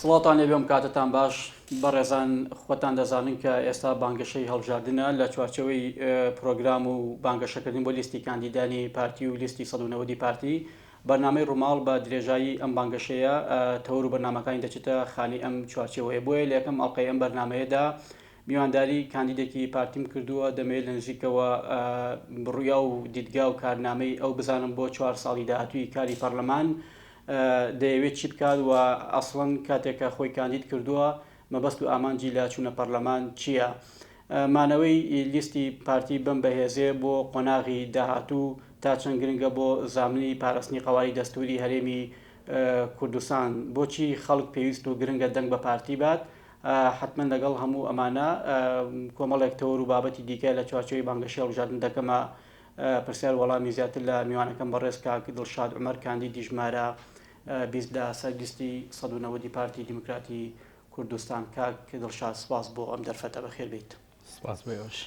سڵاوتان لێبێ ئەم کاتەتان باش بەڕێزان خۆتان دەزانن کە ئێستا بانگەشەی هەڵبژاردنە لە چوارچێوەی پرۆگرام و بانگەشەکردن بۆ لیستی کاندیدانی پارتی و لیستی 190 پارتی بەرنامەی ڕووماڵ بە درێژایی ئەم بانگەشەیە تەوەر و بەرنامەکانی دەچێتە خانەی ئەم چوارچێوەیە بۆیە لە یەکەم ئەڵقەی ئەم بەرنامەیەدا میوانداری کاندیدێکی پارتیم کردووە، دەمەوێت لە نزیکەوە بڕیا و دیدگا و کارنامەی ئەو بزانم بۆ چوار ساڵی داهاتووی کاری پەرلەمان دەیەوێت چی بکات و ئەسڵەن کاتێک کە خۆی کاندید کردووە مەبەست و ئامانجی لە چوونە پەرلەمان چییە؟ مانەوەی لیستی پارتی بەم بەهێزێ بۆ قۆناغی داهاتوو تا چەند گرنگە بۆ زامنی پاراستنی قەوارەی دەستووری هەرێمی کوردستان؟ بۆچی خەڵک پێویست و گرنگە دەنگ بە پارتی بات؟ حەتمەن لەگەڵ هەموو ئەمانە کۆمەڵێک تەوەر و بابەتی دیکە لە چوارچێوەی بانگەشەی هەڵبژاردن دەکەمە پرسیار وەڵامی زیاتر لە میوانەکەم بەڕێز کاک دڵشاد عومەر کاندیدی ژمارە 20 لە سەر لیستی 190 پارتی دیموکراتی کوردستان کاک دڵشاد سپاس بۆ ئەم دەرفەتە بەخێر بیت. سپاس بۆ ئێوەش.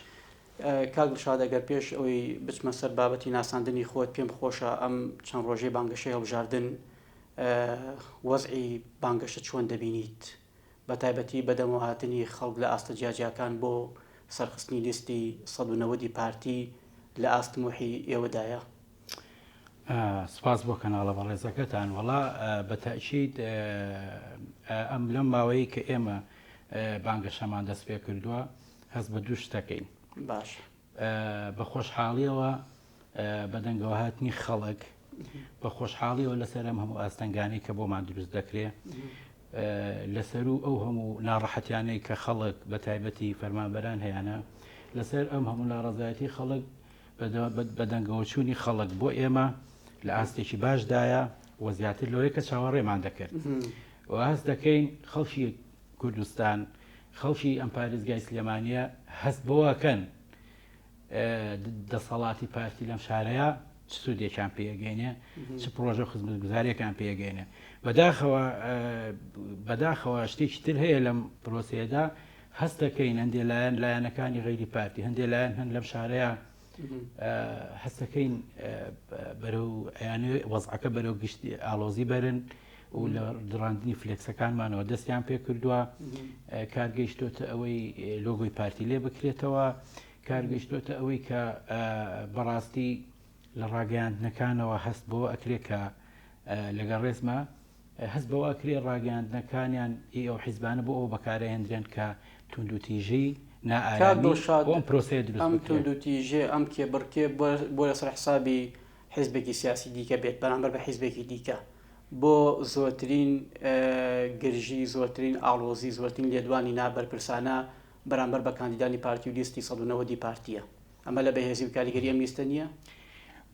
کاک دڵشاد ئەگەر پێش ئەوەی بچمە سەر بابەتی ناساندنی خۆت پێم خۆشە ئەم چەند ڕۆژەی بانگەشەی هەڵبژاردن وەزعی بانگەشە چۆن دەبینیت؟ بەتایبەتی بەدەمەوەهاتنی خەڵک لە ئاستە جیاجیاکان بۆ سەرخستنی لیستی 190 ی پارتی لە ئاست تموحی ئێوەدایە؟ سپاس بۆ کەناڵە بەڕێزەکەتان. وەڵا بە تەئکید ئەم لەم ماوەیەی کە ئێمە بانگەشەمان دەست پێ کردووە هەست بە دوو شتەکەین. باش. بە خۆشحاڵیەوە بە دەنگەوەهاتنی خەڵک، بە خۆشحاڵیەوە لەسەر ئەم هەموو ئاستەنگانەی کە بۆمان دروست دەکرێ، لەسەر و ئەو هەموو ناڕەحەتیانەی کە خەڵک بە تایبەتی فەرمانبەران هەیانە، لەسەر ئەم هەموو ناڕەزایەتی خەڵک بە دەنگەوەچوونی خەڵک بۆ ئێمە لە ئاستێکی باشدایە و زیاتر لەوەی کە چاوەڕێمان دەکرد و هەست دەکەین خەڵکی کوردستان خەڵکی ئەم پارێزگای سلێمانیە هەست بەوەکەن دەسەڵاتی پارتی لەم شارەیە چ سوودێکیان پێگەینێ چ پرۆژە خزمەتگوزاریەکان پێگەینێ بەداخەوە بەداخەوە شتێکی تر هەیە لەم پرۆسەیەدا هەست دەکەین هەندێ لایەن لایەنەکانی غەیری پارتی هەندێ لایەن هەن لەم شارەیە هەستەکەین بەرەو ئەیانەوێ وەزعەکە بەرەو گشتی ئاڵۆزی بەرن و لە دڕاندنی فلێکسەکانمانەوە دەستیان پێ کردووە کار گەیشتۆتە ئەوەی لۆگۆی پارتی لێ بکرێتەوە کار گەیشتۆتە ئەوەی کە بەڕاستی لە ڕاگەیاندنەکانەوە هەست بەوە ئەکرێ کە لەگەڵ ڕێزما هەست بەوە ئەکرێ ڕاگەیاندنەکانیان ئی ئەو حیزبانە بۆ ئەوە بەکارئەهێندرێن کە توندوتیژی، کاک نائارامی دڵشاد بۆ ئەم پرۆسەیە دروست ئەم بکرێ. توندوتیژێ ئەم کێبڕکێ بۆ لەسەر حسابی حیزبێکی سیاسی دیکە بێت بەرامبەر بە حیزبێکی دیکە بۆ زۆرترین گرژی زۆرترین ئاڵۆزی زۆرترین لێدوانی نابەرپرسانە بەرامبەر بە کاندیدانی پارتی و لیستی 190 ی پارتیە. ئەمە لە بەهێزی و کاریگەری ئەم لیستە نییە؟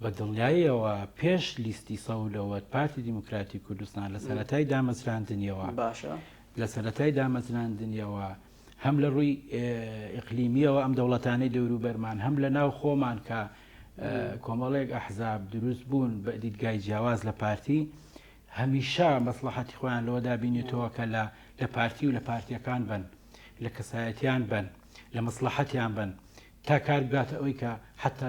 بە دڵنیاییەوە پێش لیستی سەولەوەت پارتی دیموکراتی کوردستان لە سەرەتای دامەزراندنیەوە باشە. لە سەرەتای دامەزراندنیەوە هەم لە ڕووی ئیقلیمیەوە ئەم دەوڵەتانەی دەوروبەرمان هەم لە ناو خۆمان کە کۆمەڵێک ئەحزاب دروست بوون بە دیدگای جیاواز لە پارتی هەمیشە مەسڵەحەتی خۆیان لەوەدا بینێتەوە کە لە لە پارتی و لە پارتیەکان بن لە کەسایەتیان بن لە مەسڵەحەتیان بن تا کار بگاتە ئەوەی کە حەتا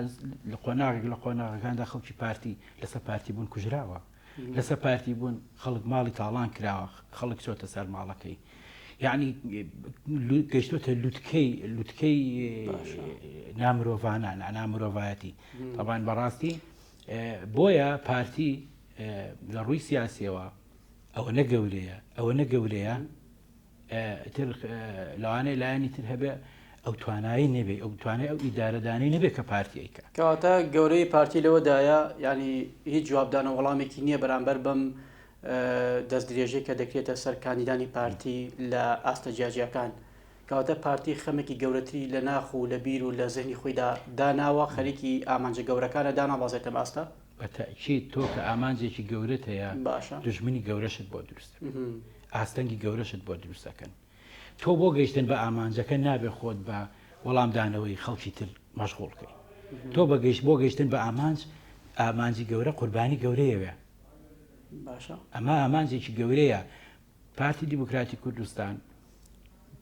لە قۆناغێک لە قۆناغەکاندا خەڵکی پارتی لەسەر پارتی بوون کوژراوە لەسەر پارتی بوون خەڵک ماڵی تاڵان کراوە خەڵک چۆتە سەر ماڵەکەی یعنی گەشتۆتە لوتکەی لوتکەی نامرۆڤانە نامرۆڤایەتی تەبان بەڕاستی بۆیە پارتی لە ڕووی سیاسیەوە ئەوە نەگەورەیە ئەوە نەگەورەیە تر لەوانەیە لایەنی تر هەبێ ئەو توانایی نەبێ ئەو توانای ئەو ئیدارەدانی نەبێ کە پارتی ئەیکا. کەواتە گەورەی پارتی لەوەدایە یانی هیچ جوابدانە وەڵامێکی نییە بەرامبەر بەم دەستدرێژەی کە دەکرێتە سەر کاندیدانی پارتی لە ئاستە جیاجیاکان کەواتە پارتی خەمێکی گەورەتری لە ناخ و لە بیر و لە زهنی خۆیدا داناوە خەریکی ئامانجە گەورەکانە دانابازێتە ئەم ئاستە؟ بە تەئکید تۆ کە ئامانجێکی گەورەت هەیە باشە. دوژمنی گەورەشت بۆ دروست دەبێت ئاستەنگی گەورەشت بۆ دروست ئەکەن تۆ بۆ گەیشتن بە ئامانجەکە نابێ خۆت بە وەڵامدانەوەی خەڵکی تر مەشغوڵ کەی تۆ بە گەیشت بۆ گەیشتن بە ئامانج ئامانجی گەورە قوربانی گەورەیەوێ باشە ئەمە ئامانجێکی گەورەیە پارتی دیموکراتی کوردستان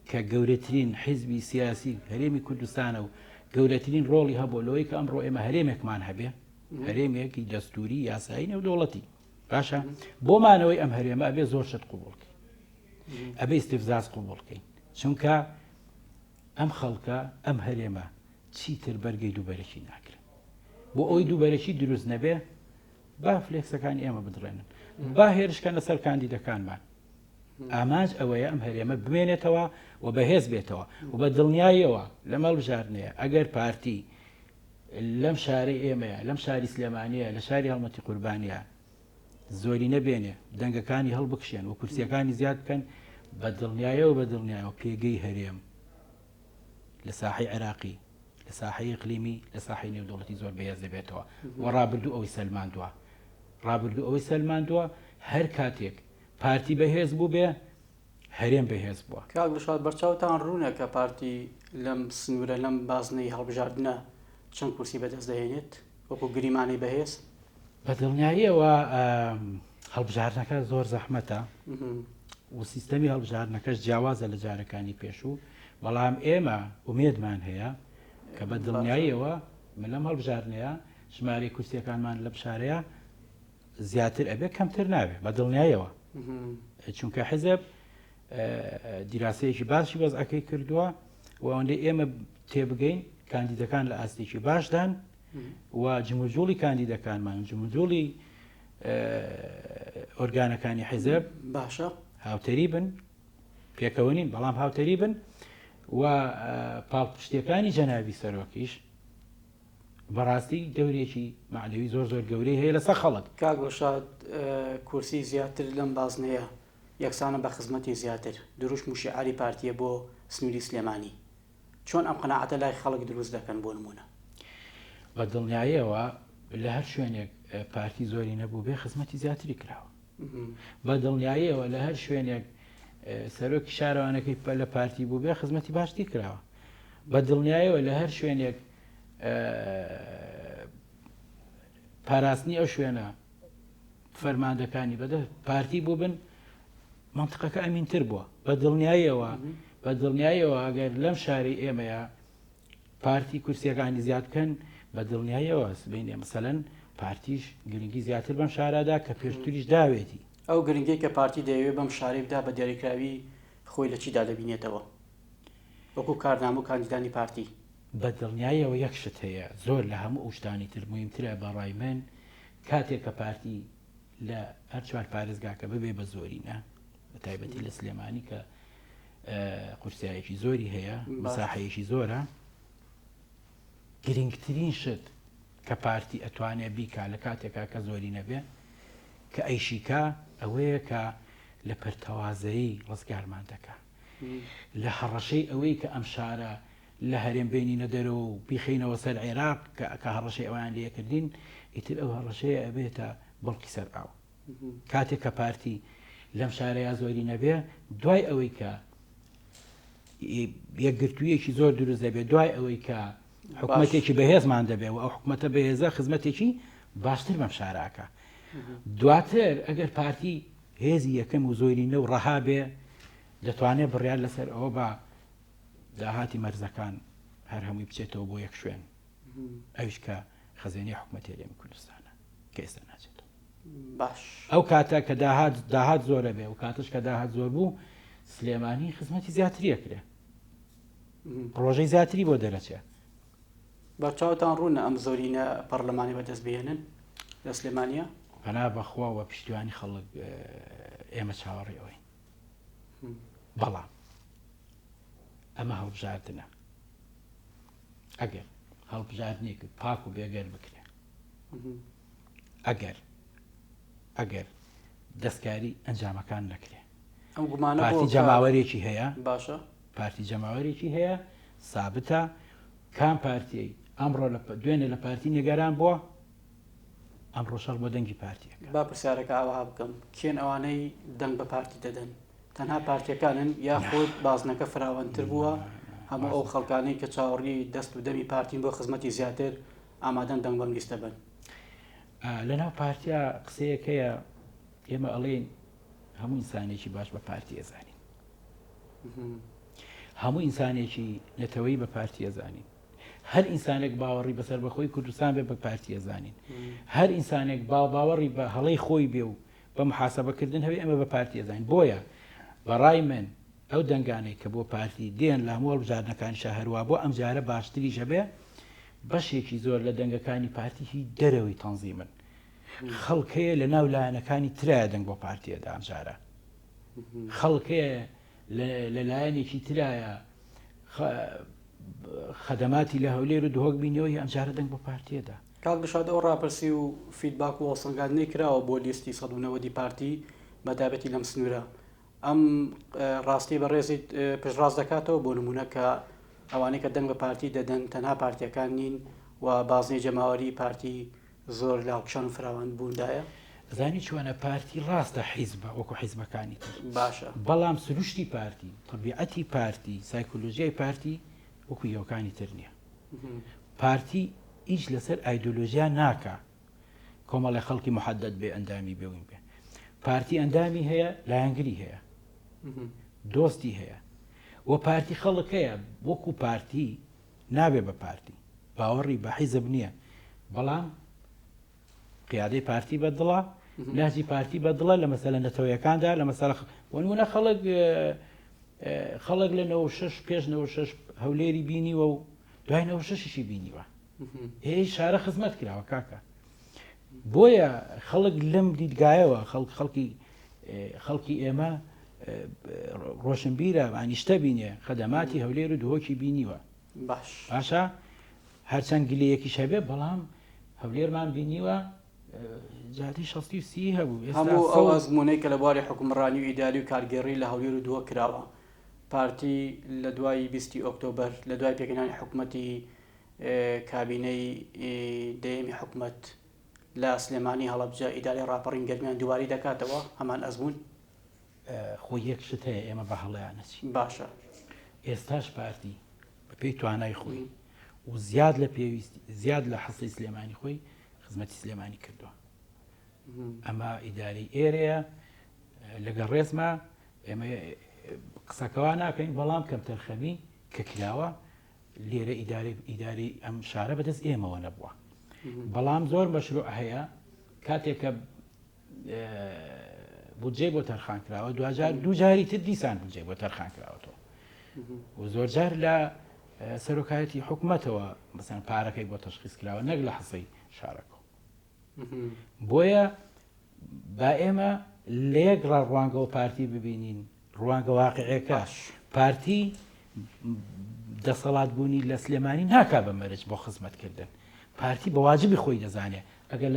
کە گەورەترین حیزبی سیاسی هەرێمی کوردستانە و گەورەترین ڕۆڵی هەبوو لەوەی کە ئەمڕۆ ئێمە هەرێمێکمان هەبێ هەرێمێکی دەستوری یاسایی نێودەوڵەتی باشە بۆ مانەوەی ئەم هەرێمە ئەبێ زۆر شت قوبوڵ کەی. ئەبێ ئیستفزاز قبوڵ کەین چونکە ئەم خەڵکە ئەم هەرێمە چیتر بەرگەی دووبەرەکی ناگرن بۆ ئەوی دووبەرەکی دروست نەبێ با فلێکسەکانی ئێمە بدڕێنن با هێرشکەنە سەر کاندیدەکانمان ئامانج ئەوەیە ئەم هەرێمە بمێنێتەوە و بەهێز بێتەوە و بە دڵنیاییەوە لەم هەڵبژاردنەیە ئەگەر پارتی لەم شارەی ئێمەیە لەم شاری سلێمانیە لە شاری هەڵمەتی قوربانیە زۆرینە بێنێ دەنگەکانی هەڵبکشێن و کورسیەکانی زیاد بکەن بە دڵنیایەوە بە دڵنیایەوە پێگەی هەرێم لە ساحەی عێراقی لە ساحەی ئیقلیمی لە ساحەی نێودەوڵەتی زۆر بەهێز دەبێتەوە و ڕابردوو ئەوەی سەلماندووە ڕابردوو ئەوەی سەلماندووە هەر کاتێک پارتی بەهێز بووبێ هەرێم بەهێز بووە. کاک دڵشاد بەرچاوتان ڕوونە کە پارتی لەم سنوورە لەم بازنەی هەڵبژاردنە چەند کورسی بەدەست دەهێنێت وەکو گریمانەی بەهێز؟ بە دڵنیاییەوە هەڵبژاردنەکە زۆر زەحمەتە و سیستەمی هەڵبژاردنەکەش جیاوازە لە جارەکانی پێشوو، بەڵام ئێمە ئومێدمان هەیە کە بە دڵنیاییەوە من لەم هەڵبژاردنەیە ژمارەی کورسیەکانمان لەم شارەیە زیاتر ئەبێ کەمتر نابێ بە دڵنیایەوە چونکە حزب دیراسەیەکی باشی وەزعەکەی کردووە و ئەوەندەی ئێمە تێبگەین کاندیدەکان لە ئاستێکی باشدان و جموجوڵی کاندیدەکانمان جموجوڵی ئۆرگانەکانی حیزب باشە هاوتەری بن پێکەوە نین بەڵام هاوتەری بن و پاڵپشتیەکانی جەنابی سەرۆکیش بەڕاستی دەورێکی معنەوی زۆر زۆر گەورەی هەیە لەسەر خەڵک. کاک ڕەشاد کورسی زیاتر لەم بازنەیە یەکسانە بە خزمەتی زیاتر، دروشم و شیعاری پارتیە بۆ سنوری سلێمانی. چۆن ئەم قەناعەتە لای خەڵک دروست دەکەن بۆ نمونە؟ بە دڵنیایەوە لە هەر شوێنێک پارتی زۆری نەبووبێ خزمەتی زیاتری کراوە. بە دڵنیاییەوە لە هەر شوێنێک سەرۆکی شارەوانەکەی لە پارتی بووبێ خزمەتی باشتری کراوە. بە دڵنیایەوە لە هەر شوێنێک پاراستنی ئەو شوێنە فەرماندەکانی بەدە پارتی بووبن منطقەکە ئەمینتر بووە بە دڵنیاییەوە بە دڵنیاییەوە ئەگەر لەم شاری ئێمەیە پارتی کورسیەکانی زیاد بکەن بە دڵنیاییەوە سبینێ مەسەلەن پارتیش گرنگی زیاتر بەم شارادا کە پێشتریش داوێتی. ئەو گرنگیەی کە پارتی دەیەوێ بەم شارەی بدا بە دیاریکراوی خۆی لە چیدا دەبینێتەوە وەکو کارنامە و کاندیدانی پارتی؟ بە دڵنیاییەوە یەک شت هەیە زۆر لە هەموو ئەو شتانی تر موهیمترە بە ڕای من کاتێک کە پارتی لە هەر چوار پارێزگاکە ببێ بە زۆرینە بە تایبەتی لە سلێمانی کە قورسایەکی زۆری هەیە مساحەیەکی زۆرە گرنگترین شت کە پارتی ئەتوانێ بیکا لە کاتێکا کە زۆری نەبێ کە ئەیشیکا ئەوەیە کە لە پەرتەوازەیی ڕزگارمان دەکا لە هەڕەشەی ئەوەی کە ئەم شارە لە هەرێم بێنینە دەرەوە و بیخەینەوە سەر عێراق کە کە هەڕەشەی ئەویان لێکردین ئیتر ئەو هەڕەشەیە ئەبێتە بڵقی سەر ئاو کاتێک کە پارتی لەم شارەیا زۆری نەبێ دوای ئەوەی کە یەکگرتوویەکی زۆر دروست دەبێت دوای ئەوەی کە حکوومەتێکی بەهێزمان دەبێ و ئەو حکوومەتە بەهێزە خزمەتێکی باشتر بەم شاراکە دواتر ئەگەر پارتی هێزی یەکەم و زۆری نە و ڕەها بێ دەتوانێت بڕیار لەسەر ئەوە بە داهاتی مەرزەکان هەر هەمووی بچێتەوە بۆ یەک شوێن ئەویش کە خەزێنەی حکومەتی هەرێمی کوردستانە کە ئێستا ناچێتەوە. باش. ئەو کاتە کە داهات داهات زۆرە بێ و کاتش کە داهات زۆر بوو سلێمانی خزمەتی زیاتری ئەکرێ پڕۆژەی زیاتری بۆ دەرەچێ. بەرچاوتان ڕوونە ئەم زۆرینە پەڕلەمانی بەدەست بهێنن لە سلێمانیە؟ پەنا بەخوا و پشتیوانی خەڵک ئێمە چاوەڕێی ئەوەین بەڵام ئەمە هەڵبژاردنە ئەگەر هەڵبژاردنێکی پاک و بێگەر بکرێ ئەگەر ئەگەر دەستکاری ئەنجامەکان نەکرێ ئەم گومانە پارتی جەماوەرێکی هەیە باشە پارتی جەماوەرێکی هەیە سابتە کام پارتیەی ئەمڕۆ لە دوێنێ لە پارتی نیگەران بووە ئەمڕۆ شەڕ بۆ دەنگی پارتیەکە با پرسیارەکە ئاوها بکەم کێن ئەوانەی دەنگ بە پارتی دەدەن تەنها پارتیەکانن یاخود بازنەکە فراوانتر بووە هەموو ئەو خەڵکانەی کە چاوەڕی دەست و دەمی پارتین بۆ خزمەتی زیاتر ئامادەن دەنگ بەم لیستە بەن؟ لەناو پارتیا قسەیەک هەیە ئێمە ئەڵێین هەموو ئینسانێکی باش بە پارتی ئەزانین هەموو ئینسانێکی نەتەوەی بە پارتی ئەزانین هەر ئینسانێک باوەڕی بەسەر بەخۆی کوردستان بێ بە پارتی ئەزانین هەر ئینسانێک با باوەڕی بە هەڵەی خۆی بێ و بە محاسبەکردن هەبێ ئێمە بە پارتی ئەزانین بۆیە. بەڕای من ئەو دەنگانەی کە بۆ پارتی دێن لە هەموو هەڵبژاردنەکانیشا هەروا بووە ئەمجارە باشتریش ئەبێ، بەشێکی زۆر لە دەنگەکانی پارتی هی دەرەوەی تەنزیمن. خەڵک هەیە لە ناو لایەنەکانی ترایە دەنگ بۆ پارتی ئەدا ئەمجارە. خەڵک هەیە لە لایەنێکی ترایە خەدەماتی لە هەولێر و دهۆک بینیەوە هی ئەمجارە دەنگ بۆ پارتی ئەدا. کاک دڵشاد ئەو ڕاپرسی و feedback و هەڵسەنگاندنەی کراوە بۆ لیستی 190 پارتی بە تایبەتی لەم سنوورە ئەم ڕاستیەی بەڕێزیت پشتڕاست دەکاتەوە بۆ نمونە کە ئەوانەی کە دەنگ بە پارتی دەدەن تەنها پارتیەکان نین و بازنەی جەماوەری پارتی زۆر لە هەڵکشان و فراوان بووندایە؟ ئەزانی چۆنە پارتی ڕاستە حیزبە وەکو حیزبەکانی تر باشە بەڵام سروشتی پارتی تەبیعەتی پارتی سایکۆلۆژیای پارتی وەکو یەوەکانی تر نییە پارتی ئیش لەسەر ئایدۆلۆژیا ناکا کۆمەڵێ خەڵکی محەدەد بێ ئەندامی بێ وین بێ پارتی ئەندامی هەیە لایەنگری هەیە دۆستی هەیە و پارتی خەڵک هەیە وەکو پارتی نابێ بە پارتی باوەڕی بە حیزب نییە بەڵام قیادەی پارتی بەدڵە ناجی پارتی بەدڵە لە مەسەلە نەتەوەیەکاندا لە مەسەلە وەنمونە خەڵک خەڵک لە 96 پێش 96 هەولێری بینیوە و دوای 96شی بینیوە ئێ شارە خزمەت کراوە کاکە بۆیە خەڵک لەم دیدگایەوە خەڵک خەڵکی خەڵکی ئێمە ڕۆشنبیرە ئانیشتە بینێ خەدەماتی هەولێر و دهۆکی بینیوە باش باشە هەرچەند گلەیەکیش هەبێ بەڵام هەولێرمان بینیوە جادەی شەستی و سی هەبوو ئێستا هەموو ئەو ئەزموونەی کە لە بواری حوکمڕانی و ئیداری و کارگێڕی لە هەولێر و دهۆک کراوە پارتی لە دوای بیستی ئۆکتۆبەر لە دوای پێکهێنانی حکومەتی کابینەی دەیەمی حکومەت لە سلێمانی هەڵەبجە ئیدارەی ڕاپەڕین گەرمیان دووبارەی دەکاتەوە هەمان ئەزموون؟ خۆ یەک شت هەیە ئێمە بە هەڵەیان نەچین. باشە. ئێستاش پارتی بەپێی توانای خۆی و زیاد لە پێویست زیاد لە حەسەی سلێمانی خۆی خزمەتی سلێمانی کردووە. ئەمە ئیدارەی ئێرەیە لەگەڵ ڕێزما ئێمە قسەکەوا ناکەین بەڵام کەمتەرخەمی کە کراوە لێرە ئیدارەی ئیداری ئەم شارە بەدەست ئێمەوە نەبووە بەڵام زۆر مەشروع هەیە کاتێک کە بودجەی بۆ تەرخان کراوە دوجار دوو جاری تر دیسان بودجەی بۆ تەرخان کراوەتەوە و زۆرجار لە سەرۆکایەتی حکومەتەوە مەسەن پارەکەی بۆ تەشخیص کراوە نەک لە حەسەی شارەکە بۆیە با ئێمە لە یەک ڕا ڕوانگەوە پارتی ببینین ڕوانگە واقعەکە پارتی دەسەڵات بوونی لە سلێمانی ناکا بە مەرج بۆ خزمەتکردن پارتی بە واجبی خۆی دەزانێ ئەگەر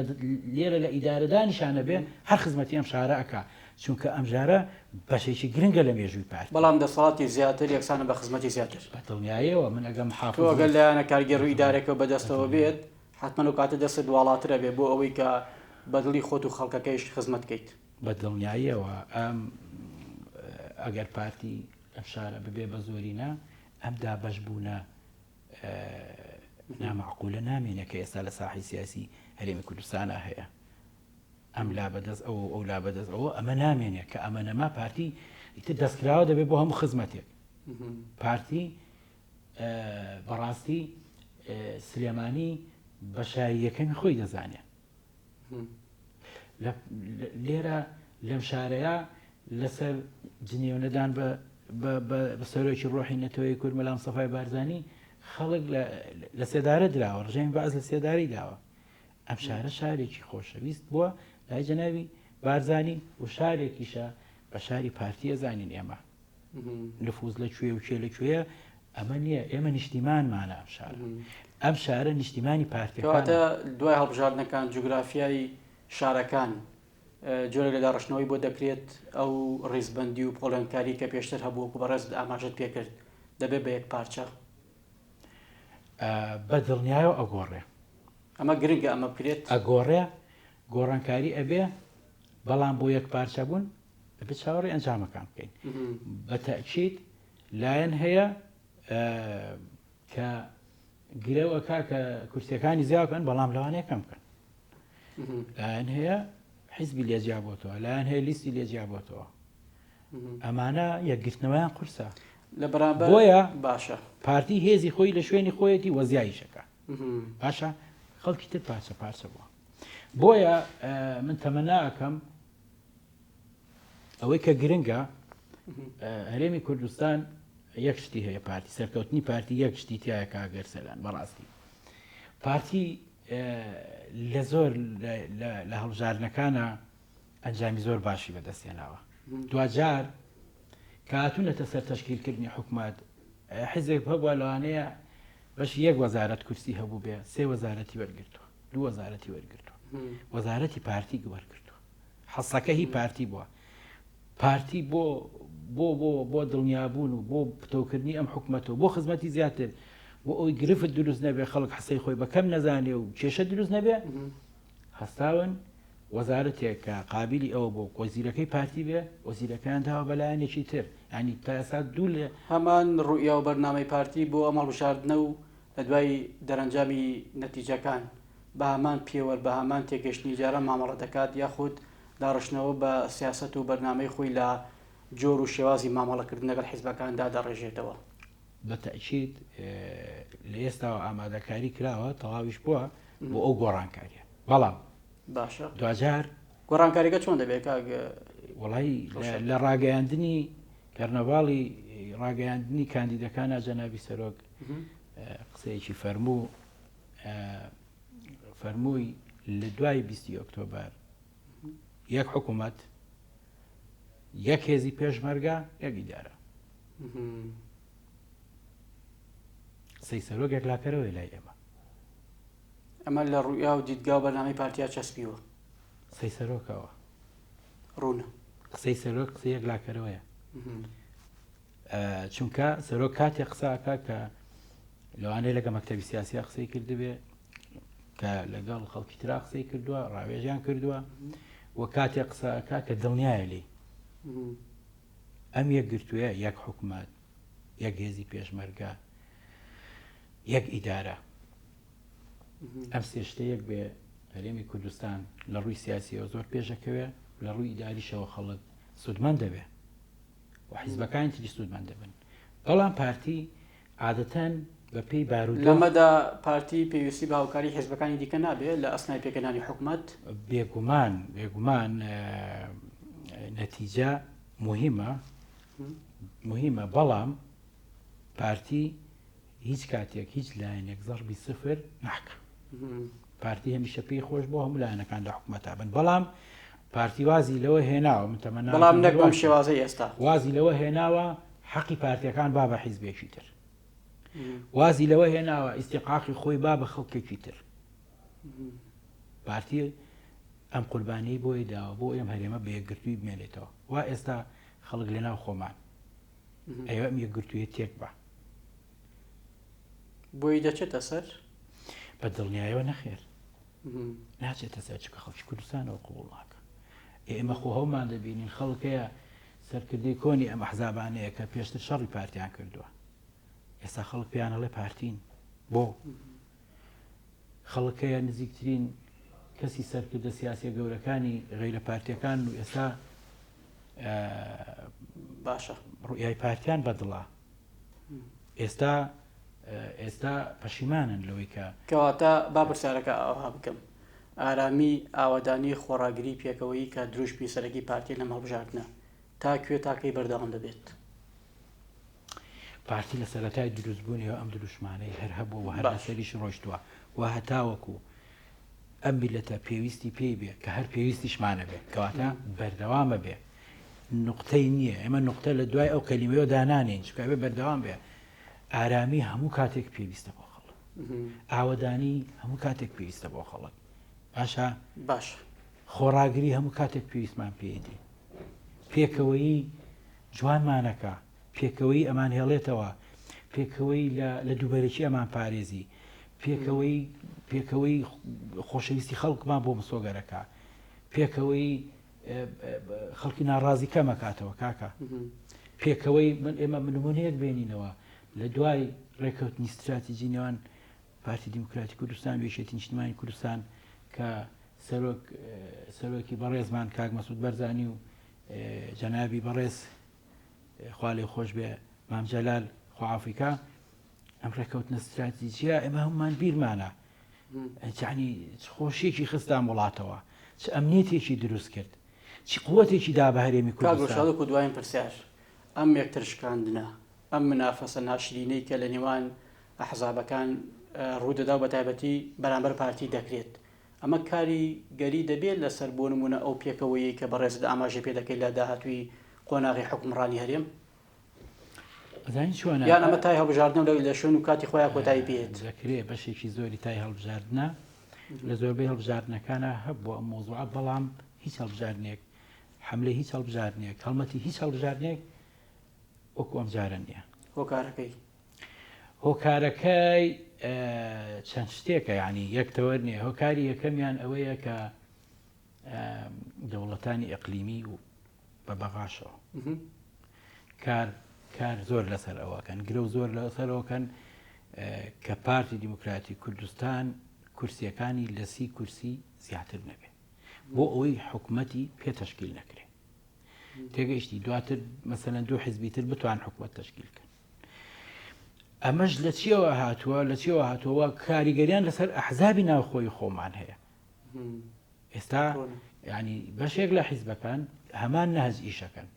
لێرە لە ئیدارەدانیشانە بێ هەر خزمەتی ئەم شارە ئەکا چونکە ئەم ژارە بەشێکی گرنگە لە مێژووی پارتی. بەڵام دەسەڵاتی زیاتر یەکسانە بە خزمەتی زیاتر. بە دڵنیایەوە من ئەگەم حافز. تۆ ئەگەر لایەنە کارگێڕ و ئیدارەکە بەدەستەوە بێت حەتمەن ئەو کاتە دەستت واڵاتر ئەبێ بۆ ئەوەی کە بە دڵی خۆت و خەڵکەکەیش خزمەت کەیت. بە دڵنیاییەوە ئەم ئەگەر پارتی ئەم شارە ببێ بە زۆرینە ئەم دابەش بوونە نامەعقولە نامێنێ کە ئێستا لە ساحی سیاسی هەرێمی کوردستانە هەیە. ئەم لا بەدەست ئەو ئەو لا بەدەست ئەوە ئەمە نامێنێ کە ئەمە نەما پارتی ئیتر دەستکراوە دەبێت بۆ هەموو خزمەتێک. پارتی بەڕاستی سلێمانی بە شاری یەکەمی خۆی دەزانێ لێرە لەم شارەیە لەسەر جنێو نەدان بە سەرۆکی ڕۆحی نەتەوەی کورد مەلا مستەفای بارزانی خەڵک لە سێدارە دراوە ڕژێمی بەعس لە سێدارەی داوە ئەم شارە شارێکی خۆشەویست بووە لای جەنابی بارزانی و شارێکیشە بە شاری پارتیە زانین ئێمە نفوز لە کوێ و کێ لە کوێیە ئەمە نییە ئێمە نیشتیمانمانە ئەم شارە ئەم شارە نیشتیمانی پارتیەکانە. کەواتە دوای هەڵبژاردنەکان جوگرافیای شارەکان جۆرێک لە داڕشتنەوەی بۆ دەکرێت ئەو ڕیزبەندی و پۆڵێنکاری کە پێشتر هەبوو وەکو بەڕێزت ئاماژەت پێکرد دەبێت بە یەک پارچە؟ بە دڵنیایەوە ئەگۆڕێ. ئەمە گرنگە ئەمە بکرێت؟ ئەگۆڕێ، گۆڕانکاری ئەبێ، بەڵام بۆ یەک پارچە بوون دەبێت چاوەڕێی ئەنجامەکان بکەین. بە تەئکید لایەن هەیە کە گرەو ئەکا کە کورسیەکانی زیا بکەن بەڵام لەوانەیە کەم بکەن. لایەن هەیە حیزبی لێ جیا بۆتەوە، لایەن هەیە لیستی لێ جیا بۆتەوە. ئەمانە یەکگرتنەوەیان قورسە. لە بەرامبەر بۆیە باشە پارتی هێزی خۆی لە شوێنی خۆیەتی وەزیایشەکە باشە خەڵکی تر پارچە پارچە بووە. بۆیە من تەمەنا ئەکەم ئەوەی کە گرنگە. هەرێمی کوردستان یەک شتی هەیە پارتی سەرکەوتنی پارتی یەک شتی تایە کاک ئەرسەلان بەڕاستی پارتی لە زۆر لە هەڵبژاردنەکانە ئەنجامی زۆر باشی بەدەستهێناوە دواجار کە هاتوونەتە سەر تەشکیلکردنی حکومەت حزێک هەبووە لەوانەیە بەشی یەک وەزارەت کورسی هەبوو بێ سێ وەزارەتی وەرگرتووە دوو وەزارەتی وەرگرتووە وەزارەتی پارتی وەرگرتووە حەسەکە هی پارتی بووە پارتی بۆ بۆ بۆ بۆ دڵنیابوون و بۆ پتەوکردنی ئەم حکومەتە و بۆ خزمەتی زیاتر بۆ ئەوی گرفت دروست نەبێ خەڵک حسەی خۆی بە کەم نەزانێ و کێشە دروست نەبێ هەستاون وەزارەتێک کە قابیلی ئەوە بۆ وەزیرەکەی پارتی بێ وەزیرەکەیان داوە بە لایەنێکی تر ینی تا ئێستا دوو لە هەمان ڕوئیا و بەرنامەی پارتی بۆ ئەم هەڵبژاردنە و لە دوای دەرەنجامی نەتیجەکان بە هەمان پێوەر بە هەمان تێگەشتنی جاران مامەڵە دەکات یاخود داڕشتنەوە بە سیاسەت و بەرنامەی خۆی لە جۆر و شێوازی مامەڵەکردن لەگەڵ حیزبەکان دادەڕێژێتەوە. بە تەئکید لە ئێستاوە ئامادەکاری کراوە، تەواویش بووە بۆ ئەو گۆڕانکارییە. بەڵام باشە دواجار گۆڕانکاریەکە چۆن دەبێت کاک؟ وەڵی لە ڕاگەیاندنی کەرنەڤاڵی ڕاگەیاندنی کاندیدەکانە جەنابی سەرۆک قسەیەکی فەرموو فەرمووی لە دوای بیستی ئۆکتۆبەر یەک حکوومەت یەک هێزی پێشمەرگە یەک ئیدارە قسەی سەرۆک یەکلاکەرەوەی لای ئێمە ئەمە لە ڕوئیا و دیدگا و بەرنامەی پارتیا چەسپیوە قسەی سەرۆکەوە ڕوونە قسەی سەرۆک قسەی یەکلاکەرەوەیە چونکە سەرۆک کاتێک قسە ئەکا کە لەوانەیە لەگە مەکتەبی سیاسیا قسەی کردبێ کە لەگەڵ خەڵکی ترا قسەی کردووە ڕاوێژیان کردووە و کاتێک قسە ئەکا کە دڵنیایە لێی ئەم یەکگرتوویە یەک حکومەت یەک هێزی پێشمەرگە یەک ئیدارە ئەم سێ شتە یەک بێ هەرێمی کوردستان لە ڕووی سیاسیەوە زۆر پێشەکەوێ لە ڕووی ئیداریشەوە خەڵک سوودمەند دەبێ و حیزبەکانی تریش سوودمەند دەبن بەڵام پارتی عادەتەن بە پێی بارودۆخ. لەمەدا پارتی پێویستی بە هاوکاری حیزبەکانی دیکە نابێ لە ئەسنای پێکهێنانی حکومەت؟ بێگومان بێگومان نەتیجە موهیمە موهیمە بەڵام پارتی هیچ کاتێک هیچ لایەنێک زەڕبی سفر ناکە پارتی هەمیشە پێی خۆش بۆ هەموو لایەنەکان لە حکومەتا بن بەڵام پارتی وازی لەوە هێناوە من تەمەنا بەڵام نەک بەم شێوازەی ئێستا وازی لەوە هێناوە حەقی پارتیەکان با بە حیزبێکی تر وازی لەوە هێناوە ئیستیقاقی خۆی با بە خەڵکێکی تر پارتی ئەم قوربانی بۆی داوە بۆ ئەم هەرێمە بە یەکگرتووی بمێنێتەوە وا ئێستا خەڵک لەناو خۆمان ئەوە ئەم یەکگرتوویە تێک بە بۆی دەچێتە سەر؟ بە دڵنیایەوە نەخێر ناچێتە سەر چونکە خەڵکی کوردستانەوە قبوڵ ناکە ئێمە خۆ هەومان دەبینین خەڵک هەیە سەرکردەی کۆنی ئەم ئەحزابانەیە کە پێشتر شەڕی پارتیان کردووە ئێستا خەڵک پێیان ئەڵێ پارتین بۆ خەڵک هەیە نزیکترین کەسی سەرکردە سیاسیە گەورەکانی غیرە پارتیەکان و ئێستا باشە ڕوئیای پارتیان بەدڵە ئێستا ئێستا پەشیمانن لەوەی کە. کەواتە با پرسیارەکە ئاوها بکەم، ئارامی، ئاوەدانی، خۆڕاگری، پێکەوەیی کە دروشمی سەرەکی پارتیە لەم هەڵبژاردنە، تا کوێ تا کەی بەردەوام دەبێت؟ پارتی لە سەرەتای دروستبوونیەوە ئەم دروشمانەی هەر هەبووە و هەر لەسەریش ڕۆیشتووە و هەتاوەکو ئەم میللەتە پێویستی پێی بێ کە هەر پێویستیشمانە بێ کەواتە بەردەوامە بێ نوقتەی نییە ئێمە نوقتە لە دوای ئەو کەلیمەیەوە دانانێین چونکە ئەبێ بەردەوام بێ ئارامی هەموو کاتێک پێویستە بۆ خەڵک ئاوەدانی هەموو کاتێک پێویستە بۆ خەڵک باشە باش خۆڕاگری هەموو کاتێک پێویستمان پێیەتی پێکەوەیی جوانمانەکە پێکەوەیی ئەمان هێڵێتەوە پێکەوەی لە دووبەرەکی ئەمان پارێزی پێکەوەی پێکەوەی خۆشەویستی خەڵکمان بۆ مسۆگەرەکە پێکەوەی خەڵکی ناڕازی کەم ئەکاتەوە کاکە پێکەوەی من ئێمە نمونەیەک بێنینەوە لە دوای ڕێککەوتنی ستراتیجی نێوان پارتی دیموکراتی کوردستان و یەکێتی نیشتمانی کوردستان کە سەرۆک سەرۆکی بەڕێزمان کاک مەسعود بەرزانی و جەنابی بەڕێز خوا لێ خۆش بێ مام جەلال خوا ئافریکا ئەم ڕێککەوتنە ستراتیجیە ئێمە هەمومان بیرمانە یەعنی چ خۆشیەکی خستە ئەم وڵاتەوە، چ ئەمنیەتێکی دروست کرد، چ قوتێکی دا بە هەرێمی کاک کوردستان. ڕۆژهەڵات وەکو دواین پرسیار. ئەم یەکتر شکاندنە، ئەم منافەسە ناشرینەی کە لە نێوان ئەحزابەکان ڕوودەدا و بەتایبەتی بەرامبەر پارتی دەکرێت، ئەمە کاری گەری دەبێت لەسەر بۆ نموونە ئەو پێکەوەیەی کە بەڕێزت ئاماژەی پێ دەکەیت لە داهاتووی قۆناغی حوکمڕانی هەرێم؟ ئەزانی چۆنە؟ یان ئەمە تای هەڵبژاردنە و لە شوێن و کاتی خۆیان کۆتایی پێیەت؟ دەکرێ بەشێکی زۆری تای هەڵبژاردنە لە زۆربەی هەڵبژاردنەکانە هەبووە ئەم مەوزوعە بەڵام هیچ هەڵبژاردنێک حەملەی هیچ هەڵبژاردنێک هەڵمەتی هیچ هەڵبژاردنێک وەکو ئەم جارە نییە. هۆکارەکەی؟ هۆکارەکەی چەند شتێکە یعنی یەک تەوەر نییە هۆکاری یەکەمیان ئەوەیە کە دەوڵەتانی ئەقلیمی و بە بەغاشەوە کار کار زۆر لەسەر ئەوەکەن گرە و زۆر لەسەرەوەکەن کە پارتی دیموکراتی کوردستان کورسیەکانی لە سی کورسی زیاتر نەبێ بۆ ئەوەی حکومەتی پێ تەشکیل نەکرێ تێگەیشتی دواتر مەسەلەن دوو حزبی تر بتوان حکومەت تەشکیل کەن ئەمەش لە چیەوە هاتووە لە چیەوە هاتووە کاریگەریان لەسەر ئەحزابی ناوخۆی خۆمان هەیە ئێستا ینی بەشێک لە حیزبەکان هەمان نەهز ئیشەکەن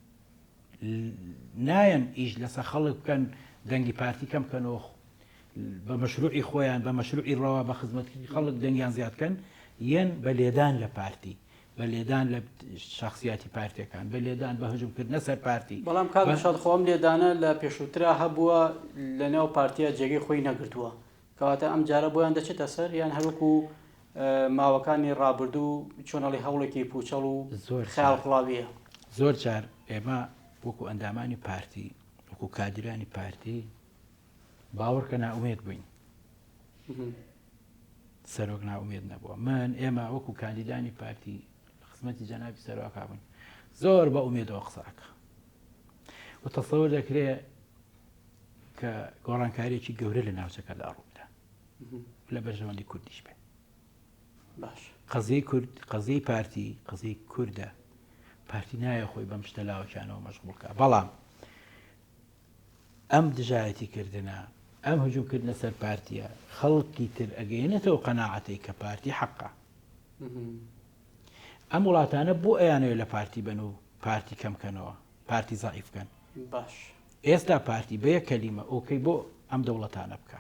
نایەن ئیش لەسەر خەڵک بکەن دەنگی پارتی کەم بکەنەوە بە مەشروعی خۆیان بە مەشروعی ڕەوا بە خزمەتکردنی خەڵک دەنگیان زیاد کەن یەن بە لێدان لە پارتی بە لێدان لە شەخسیاتی پارتیەکان بە لێدان بە هجوم کردنە سەر پارتی. بەڵام کاک دڵشاد خۆ ئەم لێدانە لە پێشووترا هەبووە لە ناو پارتیا جێگەی خۆی نەگرتووە کەواتە ئەم جارە بۆیان دەچێتە سەر یان هەروەکو ماوەکانی ڕابردوو چۆن ئەڵێی هەوڵێکی پوچەڵ و زۆر خەیاڵ پڵاویە؟ زۆر جار ئێمە وەکو ئەندامانی پارتی وەکو کادیرانی پارتی باوەڕکە نائومێد بووین سەرۆک نائومێد نەبووە من ئێمە وەکو کاندیدانی پارتی خزمەتی جەنابی سەرۆکا بووین زۆر بە ئومێدەوە قساکە و تەسەور دەکرێ کە گۆڕانکاریەکی گەورە لە ناوچەکەدا ڕووبدا لە بەرژەوەندی کوردیش بێ باش قەزیەی کورد قەزیەی پارتی قەزیەی کوردە پارتی نایە خۆی بەم شتە لاوەکیانەوە مەشغوڵکە بەڵام ئەم دژایەتی کردنە، ئەم هجوم کردنە سەر پارتیە خەڵکی تر ئەگەیەنێتەوە قەناعەتەی کە پارتی حەقە. ئەم وڵاتانە بۆ ئەیانەوێت لە پارتی بن و پارتی کەم کەنەوە، پارتی زەعیف کەن. باش. ئێستا پارتی بە یەک کەلیمە ئۆکەی بۆ ئەم دەوڵەتانە بکا.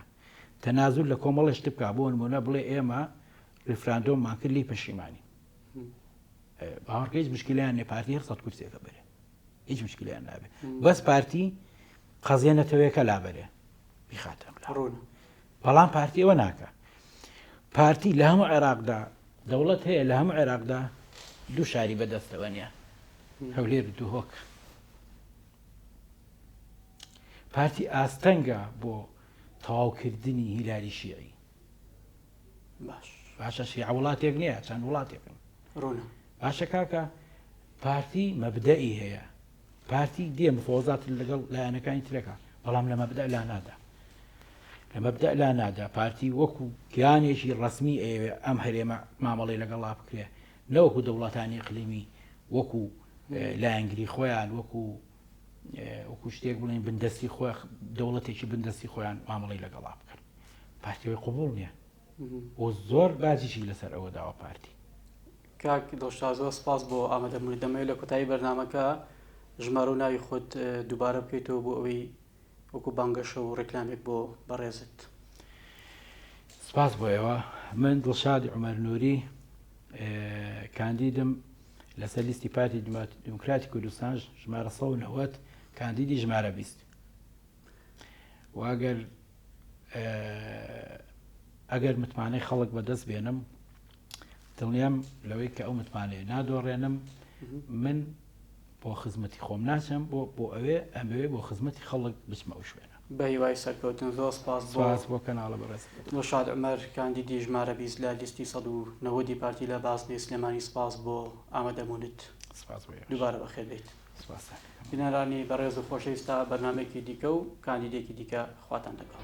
تەنازول لە کۆمەڵێ شت بکا بۆ نمونە بڵێ ئێمە ڕیفراندۆممان کرد لێی پەشیمانین. باوەڕکە هیچ مشکلیان نیە پارتی هەر سەد کورسیەکە بەرێ. هیچ مشکلیان نابێ بەس پارتی قەزیە نەتەوەیەکە لابەرێ بیخاتە ئەم لا ڕوونە بەڵام پارتی ئەوە ناکە پارتی لە هەموو عێراقدا دەوڵەت هەیە لە هەموو عێراقدا دوو شاری بەدەستەوە نیە هەولێر و دهۆک پارتی ئاستەنگە بۆ تەواوکردنی هیلالی شیعی باش باشە شیعە وڵاتێک نییە چەند وڵاتێکن ڕوونە باشە کاکە پارتی مەبدەئی هەیە پارتی دێ مفۆزات لەگەڵ لایەنەکانی ترەکە بەڵام لە مەبدە لا نادا لە مەبدە لا نادا پارتی وەکو کیانێکی ڕسمی ئەیەوێ ئەم هەرێمە مامەڵی لەگەڵا بکرێ نەوەکو دەوڵەتانی ئیقلیمی وەکو لایەنگری خۆیان وەکو وەکو شتێک بڵین بندەستی خۆ دەوڵەتێکی بندەستی خۆیان مامەڵی لەگەڵا بکەن پارتیەوەی قوبول نییە و زۆر باجیشی لەسەر ئەوە داوە پارتی. کاک دڵشاد زۆر سپاس بۆ ئامادەبوونت دەمەوێت لە کۆتایی بەرنامەکە ژمارە و ناوی خۆت دووبارە بکەیتەوە بۆ ئەوەی وەکو بانگەشە و ڕێکلامێک بۆ بەڕێزت. سپاس بۆ ئێوە. من دڵشاد عومەر نوری کاندیدم لەسەر لیستی پارتی دیموکراتی کوردستان ژمارە 190 کاندیدی ژمارە 20 و ئەگەر ئەگەر متمانەی خەڵک بەدەست بێنم دڵنیام لەوەی کە ئەو متمانەیە نادۆڕێنم من بۆ خزمەتی خۆم ناچم بۆ بۆ ئەوێ ئەمەوێ بۆ خزمەتی خەڵک بچمە ئەو شوێنە بە هیوای سەرکەوتن زۆر سپاس بۆ سپاس بۆ کەناڵە بەڕێزەکەت. دڵشاد عومەر کاندیدی ژمارە 20 لە لیستی 190 پارتی لە بازنەی سلێمانی سپاس بۆ ئامادەبوونت. سپاس بۆ ئێوەش. دووبارە بەخێر بێیت. سپاستان دەکەم. بینەرانی بەڕێز و خۆشەویست تا بەرنامەیەکی دیکە و کاندیدێکی دیکە خواتان لەگەڵ.